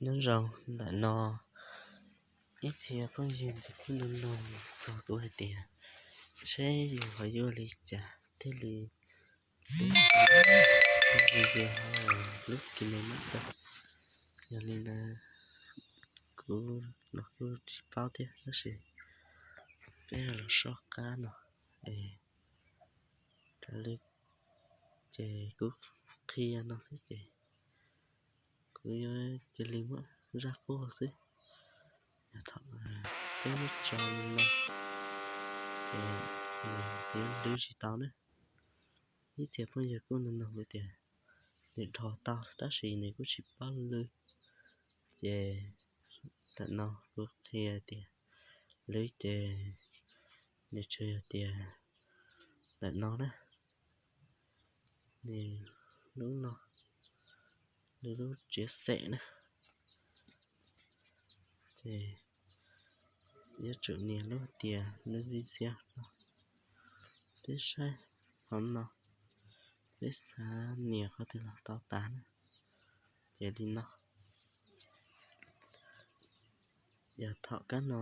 Nyob zoo ntawm no, ib txhia phooj ywg kuj nug nug txog kuv hais tias seb yus ho yuav li cas thiaj li lub video lub KineMaster. Yog li ntawd kuv los kuj tsis paub thiab tab sis peb los soj qab no es raws li ces kuv qhia no xwb ces kuv yuav cia li muab zaj qub xwb. Yog thaum peb muab tso li no ces nws yuav lwv tsis tau na. Ib txhia phooj ywg kuj nug nug kuv tias nws dhos tau tab sis nws kuj tsis paub lwv. Ces ntawm no kuv qhia tias lwv ces nws tsuas yog tias ntawm no na, nws lub no, nws lub txiav xem na, ces yuav tsum nias lub tias lub video no, peb saib hauv no, peb xav nias qhov twg los tau tas na. Ces li no, yog thaum kab no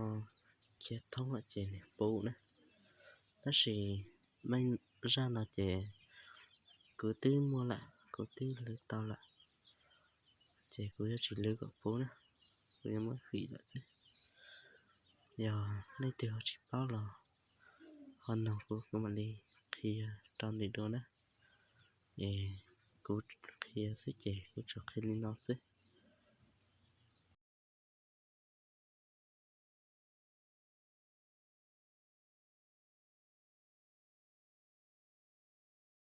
khiav thoob lawm ces nws puv na. Tab sis meej zaj no ces kuv twb muaj lawm, kuv twb lwv tau lawm, ces kuv yuav tsis lwv kom puv na, kuv yuav muab hwm lawm xwb. Yog leej twg ho tsis paub los ho nug kuv, kuv mam li qhia rau ntawm dua na. Es kuv qhia xwb ces kuv tsuas qhia li no xwb.